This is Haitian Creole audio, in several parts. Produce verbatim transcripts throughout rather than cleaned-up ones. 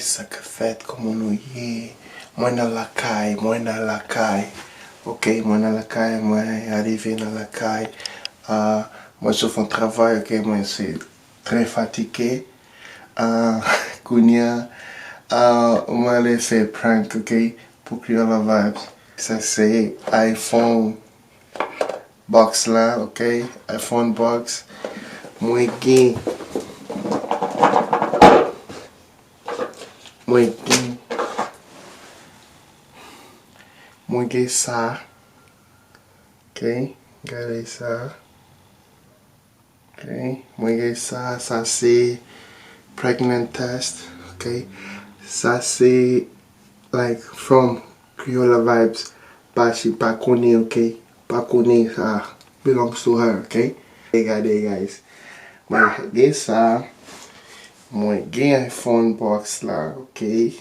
Sa k ap fèt, kòman nou ye? Mwen nan lakay, mwen nan lakay. Ok, mwen nan lakay, mwen arive nan lakay. Ah, mwen sot fè yon travay, ok, mwen se trè fatige. Ah, kounye a, ah, mwen ale fè prank, ok, pou Kreyòl Vibes. Sa se iPhone box la, ok? iPhone box. Mwen gen, mwen gen, mwen gen sa, ok? Gade sa. Ok, mwen gen sa, sa se pregnant test, ok. Sa se, like, from Kreyòl Vibes, pa si pa konnen, ok. Pa konnen sa belongs to her, ok. E gade, guys. Mwen gen sa, mwen gen iPhone box la, ok.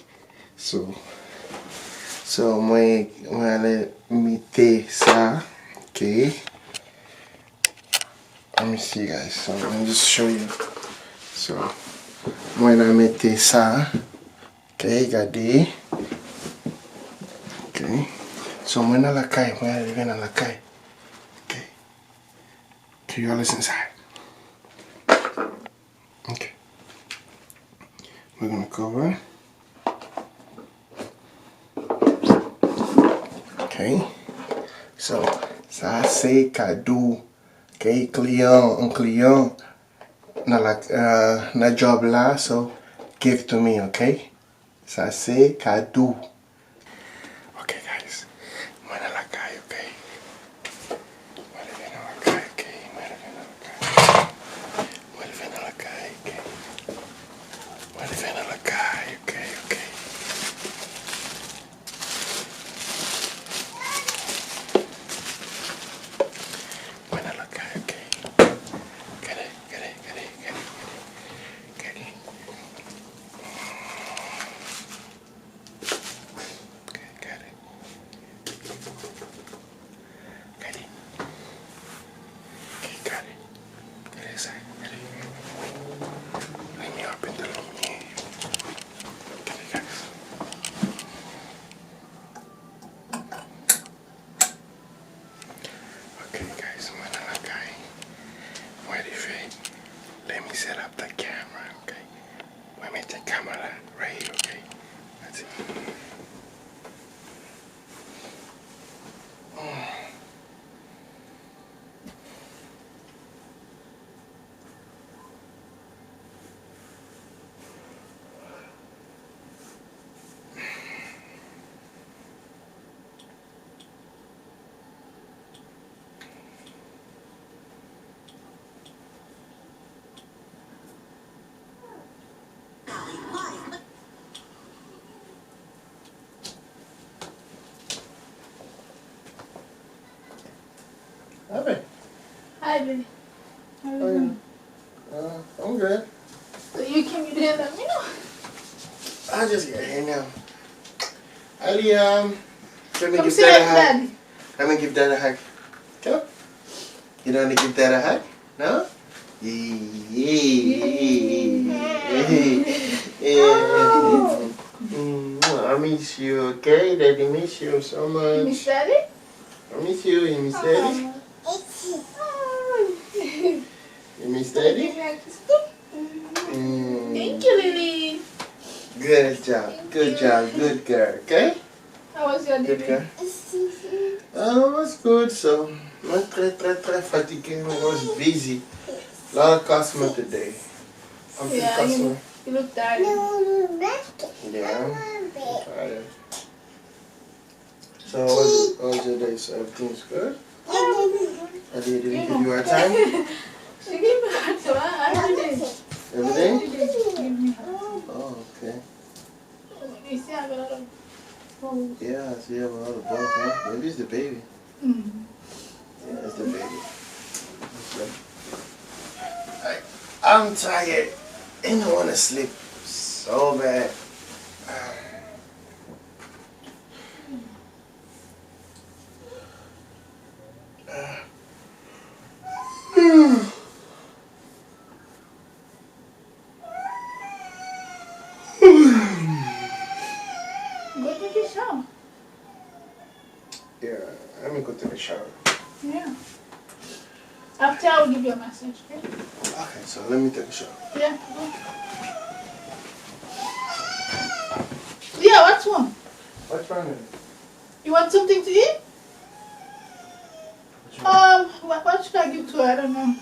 So, so mwen, mwen ale mete sa, ok. Let me see, guys. So, let me just show you. So, mwen nan mete sa. Ok, gade. Ok. So, mwen nan lakay, mwen arive nan lakay. Ok. So, y'all listen inside. Ok. We're gonna cover. Ok. So, sa se kado. Ok, kliyan, yon kliyan nan la, euh, nan job la, so give to me, ok? Sa se kado. Ok, guys. Mwen nan lakay, ok? Mwen rive nan lakay, ok? Mwen rive nan lakay. Mwen rive nan lakay, ok? Mwen rive nan lakay, ok? Mwen nan lakay, ok? Gade, gade, gade, gade, gade. Gade. Ok, gade. Gade. Ok, gade. Gade sa, gade. Let me open the limyè. Gade, guys. Ok, guys, mwen nan lakay. Mwen rive. Let me set up the camera, ok? Mwen mete kamera la right here, ok? That's it. Hi, baby. How you doing? Uh, I'm good. So you came, you didn't let me know. I just got here now. Aliyah, let me give daddy a hug. Let me give daddy a hug. Come. You don't want to give daddy a hug? No? Yeah. Yeah. Mm, I miss you, okay? Daddy miss you so much. You miss daddy? I miss you, you miss daddy? You miss daddy? Mm. Thank you, Lily. Good job, good job, good girl, okay? How was your day? Good girl. Uh, it was good, so mwen trè, trè, trè fatige. I was busy. Lot of customer today. I'm few customer. Yeah, you look tired. Yeah, I'm tired. So, how was, how was your day? So, everything's good? I did, didn't give you a hard time? She give me a hard time every day. Every day? Every day she give me a hard time. Oh, okay. You see, I have a lot of bones. Yeah, so you have a lot of bones, huh? Maybe it's the baby. Mm-hmm. Yeah, it's the baby. Okay. I, I'm tired and I wanna sleep so bad. Shower. Yeah. After I will give you a massage, okay? Okay, so let me take a shower. Yeah. Go. Yeah, what's wrong? What's wrong with it? You want something to eat? What you want? Um, what, what should I give to her? I don't know.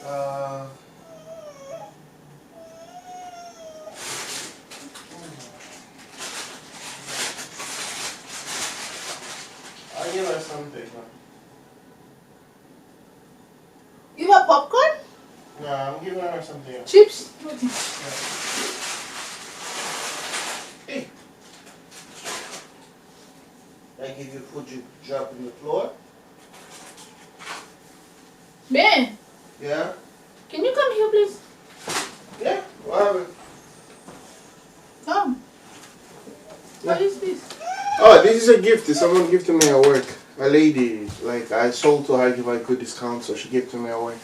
Uh, I'll give her something. You want popcorn? Nah, I'm giving her something else. Chips? Okay. Hey. I give you food, you drop in the floor. Ben, Yeah? Can you come here, please? Yeah? What happened? Come. What is this? Oh, this is a gift. Someone gifted me at work. A lady, like, I sold to her, give her a good discount, so she gave to me at work.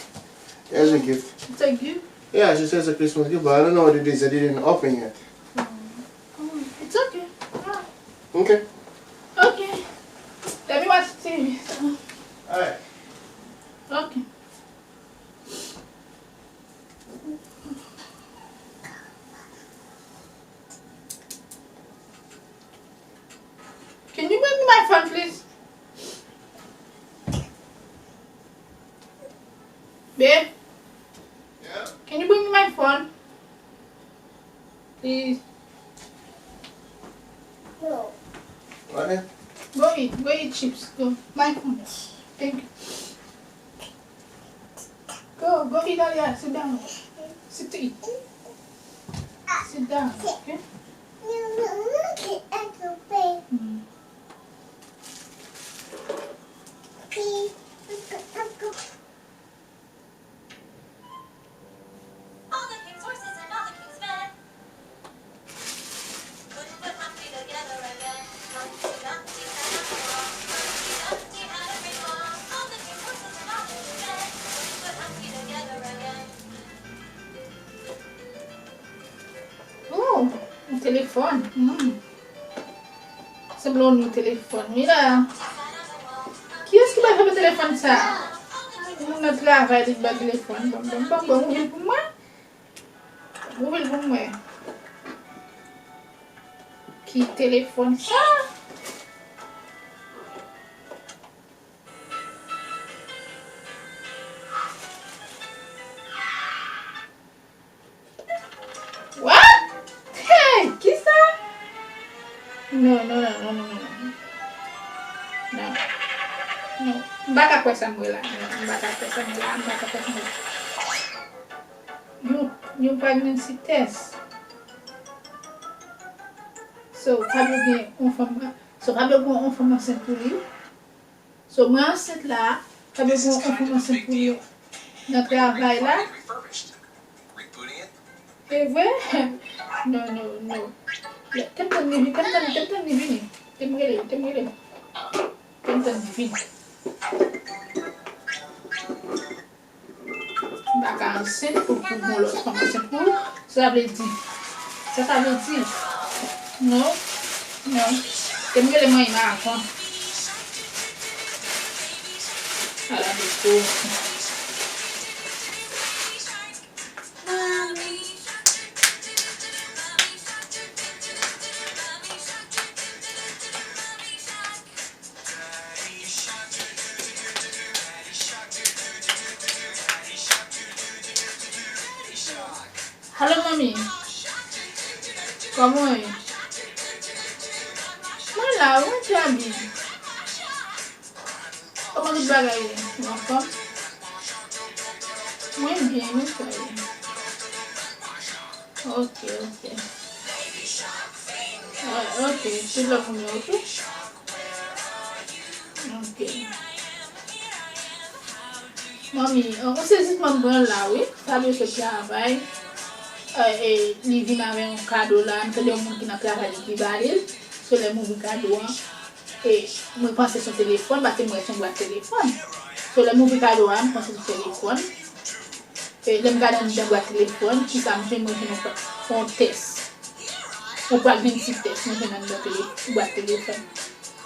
There's a gift. It's a gift? Yeah, she says a Christmas gift, but I don't know what it is. I didn't open yet. Oh, it's okay. Ah, Okay. okay. Let me watch T V. Alright. Okay. Can you bring me my phone, please? Babe, Yeah? Can you bring me my phone? Please. What? Go eat. Go eat chips. Go. My phone. Thank you. Go, go eat all that. Sit down. Sit to eat. Sit down, okay? Mm. Oh, yon telefòn. Hmm. Sanble yon nou telefòn wi la. Kiyès ki bay fanm telefòn sa? Yon moun nan travay li ba telefòn. Bon, bon, bon, bon, ouvri l pou mwen. Ouvri l pou mwen. Ki telefòn sa? What? Hey, kisa? Non, non, non, non, non, non. Non. Non. M pa ka kwè sa m wè la. Non, m pa ka kwè sa m wè la. M pa ka kwè sa m wè la. Yon, yon pregnancy test. So, pa dwe gen yon fanm, so, pa dwe gen yon fanm ansent pou li. So, mwen ansent la, pa dwe gen yon fanm ansent pou li nan travay la. E vre? Non, non, non. Te m tann li vini, te m tann, te m tann li vini. Te m rele, te m rele. Te m tann li vini. M pa ka ansent pou, pou yon lòt fanm ansent pou ou. Sa sa vle di? Sa sa vle di? Non. Non. Te m rele manmi m avan. Ala de ko. Hello, manmi. Kòman w ye? Mwen la, mwen trè byen. Kòman tout bagay ye? Ou anfòm? Mwen byen, mwen trè byen. Ok, ok. Ah, ok, tout lòt moun yo, ok? Ok. Manmi, yon sezisman m pran la, wi. Sa vle se travay. Eh, eh, li vin avè yon kado la. M tande yon moun ki nan travay li ki ba li l. So, lè m ouvri kado an, e mwen panse se yon telefòn, paske m wè se yon bwat telefòn. So, lè m ouvri kado a, m panse se yon telefòn. E lè m gade anndan bwat telefòn, kisa m jwenn? Mwen jwenn yon, yon tès. Yon pregnancy test, mwen jwenn anndan tele-, bwat telefòn.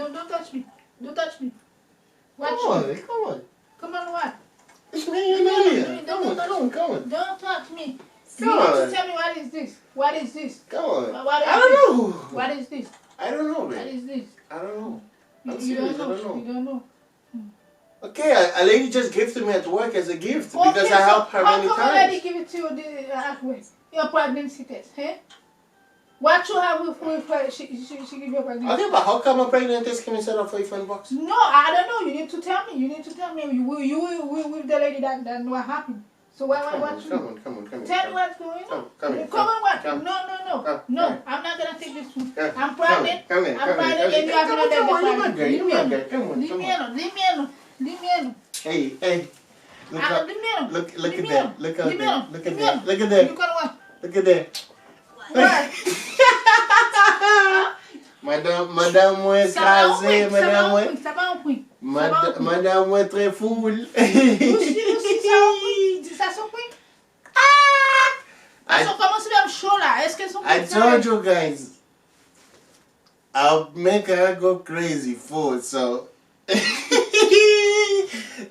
don't, don't touch me. Don't touch me. Watch Come me. on, come on. Come on, what? It's me and Malia. No, no, Come no, on, no. come on, come on. Don't touch me. You Come need to on. tell me what is this? What is this? Come on. What, what is I don't this? know. What is this? I don't know, What babe. is this? I don't know. You, I'm you don't serious, I know. don't know. You don't know. Okay, a, a lady just gifted me at work as a gift because I Okay, so helped her how many come a lady times. Give it to you the, uh, at work? Your pregnancy test, eh? What you have with, with her? She, she, she give you a pregnancy Okay, but how come a pregnant test came instead of a iPhone box? No, I don't know. You need to tell me. You need to tell me. You, you, you, you with the lady that, that what happened. So why why Come on, watch me? Come on, come on, come here. Tell me what's going Come, on. come here. Come on, what? Come, No, no, no, no. come. I'm not gonna take this food. Yeah, I'm come private. here, come here, I'm come here, private, come and you here. have Come no on, come on, you business. my girl, you Leave me my alone. Girl. Come on, Leave come me on. Alone. Leave me alone. Leave me alone. Hey, hey. Look Ah, up. Leave me alone. Look, look Leave at me that. Alone. Look out Leave me there. Alone. Look at Leave me that. Alone. Look at You that. gonna what? Look at that. What? Madanm, madanm mwen Sa pa yon kraze, prank, sa pa madanm yon mwen. Prank, sa pa yon prank. Mad- Madanm mwen trè foul. Ou si, ou si sa yon prank? Di sa se yon prank? Paske w kòmanse fè m cho la. Èske se yon I prank? Told you guys. I'll make her go crazy for so.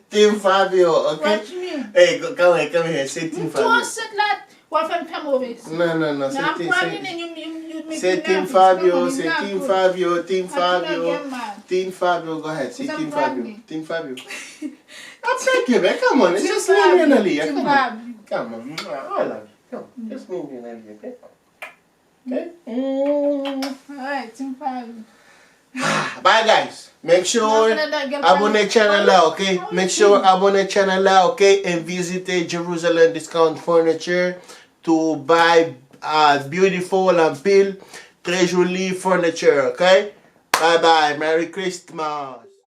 Team Fabio, ok? Watch me. Hey, go- come here, come here. Say Team M tou Fabio. Ansent la, w ap fè m fè move. Non, non, non. Now I'm Say, pregnant say, and you, you, you make say me Team nervous. Fabio. Come on, Say you not Team good. Fabio. Team I do not Fabio. get mad. Team Fabio. Go ahead. Say Cause I'm Team Fabio. pregnant. Team Fabio. I'm thinking, man. Come on. It's Team just me and you in the Fabio. league. Team Come on. Fabio. Come on. I love you. Come on. Just me and you in the league. Okay? Mm. Alright, Team Fabio. Bye, guys. Make sure Mwen fè dat gèl abone pa- channel la, ok? Make sure abone channel la, ok? And visit Jerusalem Discount Furniture to buy uh, beautiful and pil très joli furniture, ok? Bye bye. Merry Christmas.